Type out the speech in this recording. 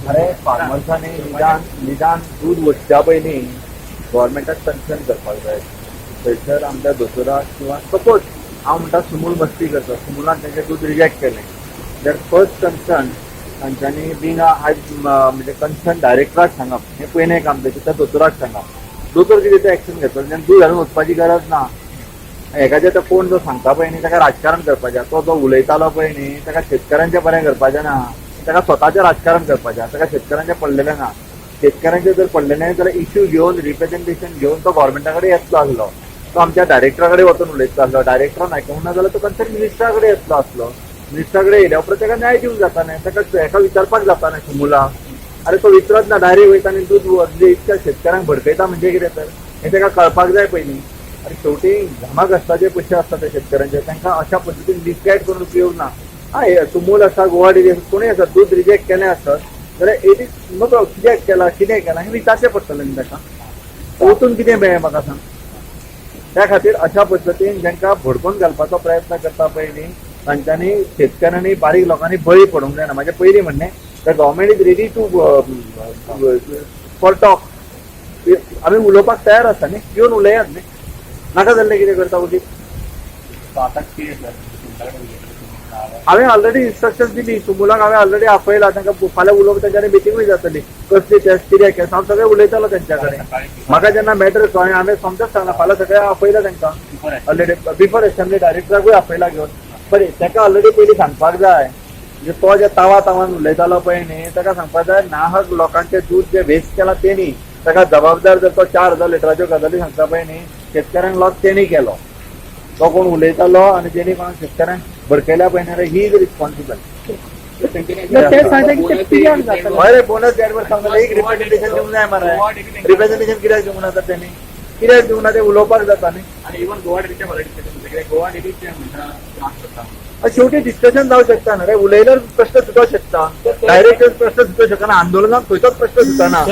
अरे, फार्मर्सांनी निदान निदान दूद वचच्या पयलीं गव्हर्मेंटाक कन्सर्न करपाक जाय. थंयसर आमच्या दोतोराक किंवा सपोज हांव म्हणटा, सुमूल मस्ती करता, सुमुलान तेंचें दूद रिजेक्ट केलें जाल्यार फर्स्ट कन्सर्न तांच्यांनी बींग आयज म्हणजे कन्सर्न डायरेक्टराक सांगप हें पयलें काम तेचें. त्या दोतोराक सांगप, दोतोर कितें तें एक्शन घेतलो. तेन्ना दूद घालून वचपाची गरज ना. एकाचें तो कोण जो सांगता पळय न्ही, ताका राजकारण करपाचें. तो जो उलयतालो पळय न्ही, ताका शेतकऱ्यांचें बरें करपाचें ना, ताका स्वताचें राजकारण करपाचें. ताका शेतकऱ्यांचें पडलेलें ना. शेतकऱ्यांचें जर पडलेलें जाल्यार इश्यू घेवन, रिप्रेझेंटेशन घेवन तो गव्हर्मेंटा कडेन येतलो आसलो. तो आमच्या डायरेक्टरा कडेन वचून उलयतलो आसलो. डायरेक्टरान आयकूंक ना जाल्यार तो कन्सर्न मिनिस्टरा कडेन येतलो आसलो. मिनिस्टरा कडेन येयल्या उपरांत ताका न्याय दिवंक जाता न्ही. ताका हेका विचारपाक जाता न्ही सुमुलाक. अरे, तो विचारत ना, डायरेक्ट वयता आनी दूद वतले इतक्या शेतकऱ्यांक भडकयता म्हणजे कितें तर हें ताका कळपाक जाय पयलीं. आनी शेवटी घामा कश्टाचे पयशे आसता ते शेतकऱ्यांचे. तांकां अशा पद्दतीन मिसगायड करून उपयोग ना. हा, हे सुमूल आसा, गोवा डेरी आसा, कोणूय आसा, दूद रिजेक्ट केलें आसत जाल्यार एट is no problem. कित्याक केलां, कितें केलां हें विचारचें पडटलें न्ही ताका. वचून कितें मेळ्ळें म्हाका सांग. त्या खातीर अशा पद्दतीन जांकां भडकोवन घालपाचो प्रयत्न करता पळय न्ही, तांच्यांनी शेतकऱ्यांनी, बारीक लोकांनी बळी पडूंक जायना. म्हाजें पयलीं म्हणणें, the government is ready to for talk. आमी उलोवपाक तयार आसा न्ही, येवन उलयात न्ही. नाका जाल्लें कितें करता वगीत? आता कितें सर, तुमच्या कडेन उलयतले तुमी? हांवें ऑलरेडी इन्स्ट्रक्शन दिली. सुमुलाक हांवें ऑलरेडी आपयला. तांकां फाल्यां उलोवप, तेंच्यांनी मिटिंगूय जातली. कसली टेस्ट, कितें केस, हांव सगळें उलयतालो तेंच्या कडेन. म्हाका जेन्ना मॅटर कळ्ळें, हांवें सोमतेच सांगलां, फाल्यां सगळें आपयला तांकां ऑलरेडी बिफोर असेंब्ली. डायरेक्टराकूय आपयला घेवन. बरें, ताका ऑलरेडी पयलीं सांगपाक जाय. म्हणजे तो जे तावा तावान उलयतालो पळय न्ही, ताका सांगपाक जाय, नाहक लोकांचें दूद जे वेस्ट केलां तेणी, ताका जबाबदार. जर तो 4000 लिटराच्यो गजाली सांगता पळय न्ही, शेतकऱ्यांक लॉस तेणी केलो. तो कोण उलयतालो आनी तेणी कोणाक शेतकऱ्यांक भडकयल्या पळय न्ही, he is responsible. ते सांगता की ते पिरियड जातले. हय रे, बोनस देड वर्स सांगता. एक रिप्रेझेंटेशन दिवंक जाय मरे. रिप्रेझेंटेशन कित्याक दिवंक ना तर तेणी? कित्याक दिवंक ना? ते उलोवपाक जाता न्ही. आणि इवन गोवा डेरीच्या क्लॅरिफिकेशन, गोवा डेरीचे म्हणटा त्रास करता. शेवटी डिस्कशन जावं शकता ना रे. उलयल्यार प्रश्न सुटो शकता, डायरेक्ट प्रश्न सुटो शकना. आंदोलनात खंयचोच प्रश्न सुटना.